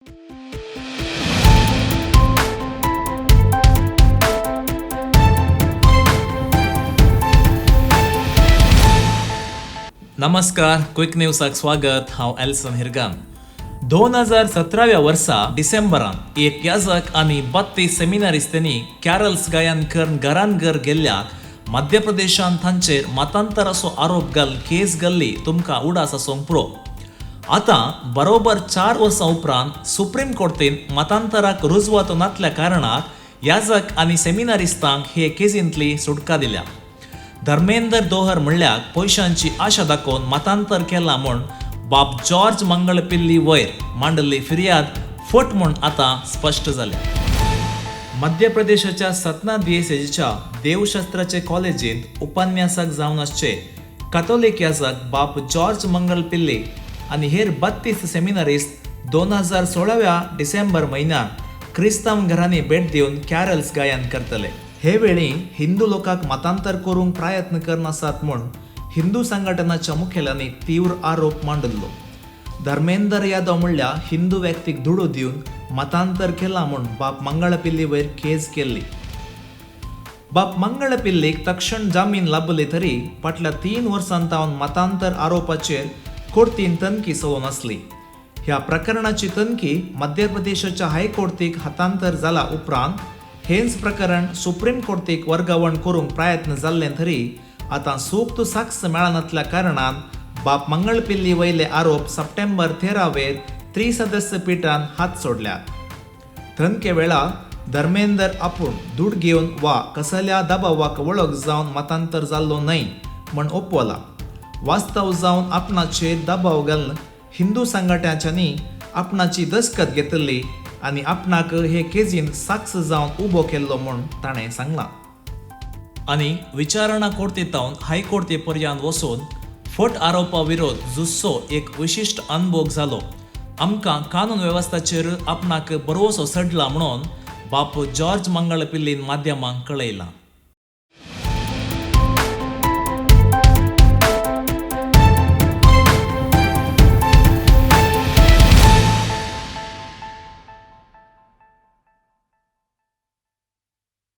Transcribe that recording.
नमस्कार, क्विक न्यूजाक स्वागत. हांव एल्सन हिरगान. 2017व्या वर्सा डिसेंबरान एक याजक आनी 32 सेमिनारिस्तांनी कॅरल्स गायन करून घरान घर गेल्ल्याक मध्य प्रदेशान तांचेर मतांतराचो आरोप घाल केस घाल्ली तुमकां उडास आसूंक पुरो. आतां बरोबर 4 वर्सां उपरांत सुप्रीम कोर्टीन मतांतराक रुजवात नातल्या कारणाक याजक आनी सेमिनारिस्तांक हे केजींतली सुटका दिल्या. धर्मेंदर दोहर म्हणल्यार पयशांची आशा दाखोवन मतांतर केलां म्हूण बाब जॉर्ज मंगळपिल्ली वयर मांडल्ली फिर्याद फट म्हूण आतां स्पश्ट जाल्या. मध्य प्रदेशाच्या सतना दियेसेजीच्या देवशास्त्राचे कॉलेजींत उपन्यासक जावन आसचे कातोलीक याजक बाप जॉर्ज मंगल पिल्ली आनी हेर 32 सेमिनारिस्ट 2016व्या डिसेंबर म्हयन्यांत क्रिस्तांव घरांनी भेट दिवन कॅरल्स गायन करतले. हे वेळी हिंदू लोकांक मतांतर करूंक प्रयत्न करनासात म्हूण हिंदू संघटनाच्या मुखेल्यांनी तीव्र आरोप मांडिल्लो. धर्मेंदर यादव म्हणल्यार हिंदू व्यक्तीक दुडू दिवन मतांतर केलां म्हूण बाप मंगळपिल्ली वयर केस केल्ली. बाप मंगळपिल्लीक तक्षण जामीन लाभली तरी फाटल्या 3 वर्सां तावन मतांतर आरोपाचेर कोर्टीन तनखी चलोवन आसली. ह्या प्रकरणाची तनखी मध्य प्रदेशाच्या हायकोर्टीक हतांतर जाला उपरांत हेंच प्रकरण सुप्रीम कोर्टीक वर्गावण करूंक प्रयत्न जाल्ले तरी आतां सूक्त साक्ष मेळनातल्या कारणान बाप मंगळपिल्ली वयले आरोप सप्टेंबर 13वेर त्रिसदस्य पीठान हात सोडल्यात. तनके वेळा धर्मेंदर आपूण दूड घेवन वा कसल्या दबावाक वळख जावन मतांतर जाल्लो न्हय म्हण ओपवला. वास्तव जावन आपणाचेर दबाव घालून हिंदू संघटनांनी आपणाची दस्खत घेतली आनी आपणाक हे केजीन साक्ष जावन उबो केल्लो म्हूण ताणें सांगलां. आनी विचारणा कोर्ती तावन हायकोर्टी पर्यंत वचून फट आरोपा विरोध झुजचो एक विशिश्ट अनभोग जालो. आमकां कानून वेवस्थाचेर आपणाक बरोसो चडला म्हणून बाप जॉर्ज मंगळपिल्लीन माध्यमांक कळयलां.